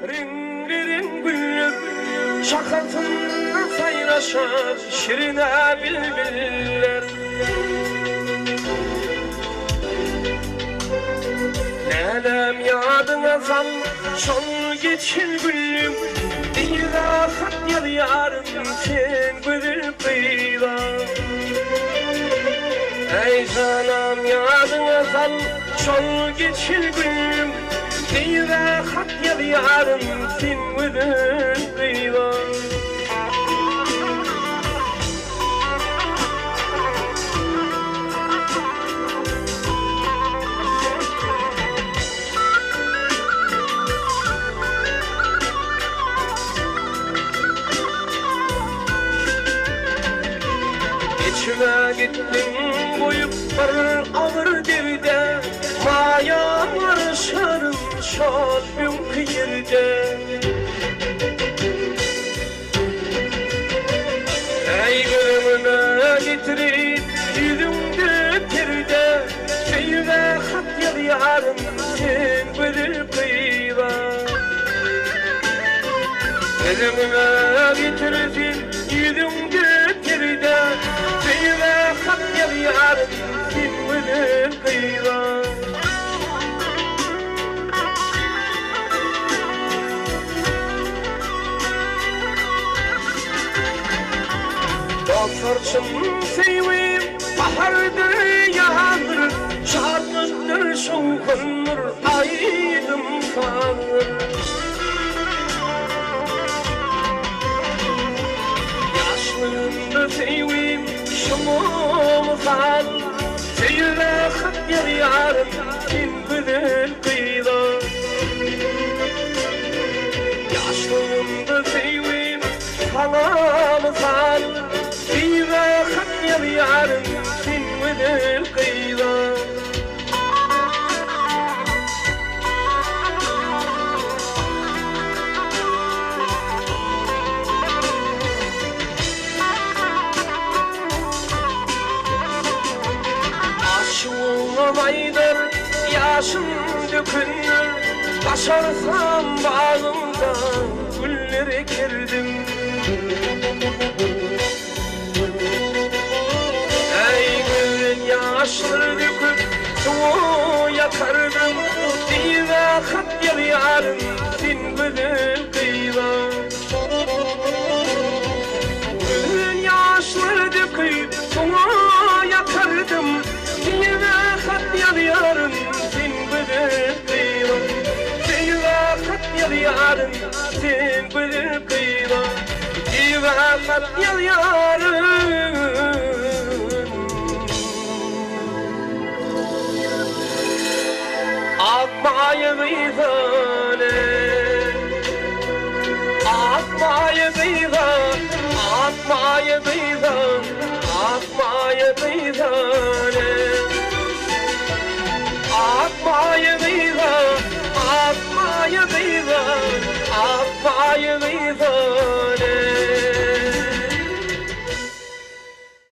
Reňbe-reň güller şahasynda saýraşar şirine bilbiller. Läläm ýadyňa sal şol geçen günlüň, Gyza hat ýazýaryn sen gözel gyza. Äý janam ýadyňa sal şol geçen günlüň, Gyza hat ýazýaryn sen gözel gyza. Içime gitdiň goýup bir agyr derde, Maýam garaşaryn şol öňki ýerde. Äý gözüňe getirip ýüzüňde perde, Söýgä hat ýazýaryn sen gözel gyza. Gözüňe getirip ýüzüňde perde, Söýgä hat ýazýaryn sen gözel gyza. Dostlar çyn söýgim bahardyr ýazdyr, Şatlykdyr şowhundyr aýdym sazdyr. Ýaşlygymda söýgim şoňa mysal, Söýgä hat ýazýaryn sen gözel gyza. Ýaşlygymda söýgim saňa mysal, Gyza hat ýazýaryn sen gözel gyza. Aşygyňam aýdar, ýaşyn dökendir, Başarsam bagyňda güller ekerdim. Äý, gözden ýaşlar döküp, suwa ýakardym, Diýibä hat ýazýaryn, sen gözel gyza. Gözden ýaşlar döküp, suwa ýakardym, Diýibä hat ýazýaryn, sen gözel gyza. Diýibä hat ýazýaryn, sen gözel gyza. Diýibä hat ýazýaryn. Ak maýa gyzany, Ak maýa gyza, Ak maýa gyza, Ak maýa gyzany. Ak maýa gyza, Ak maýa gyza, Ak maýa gyza.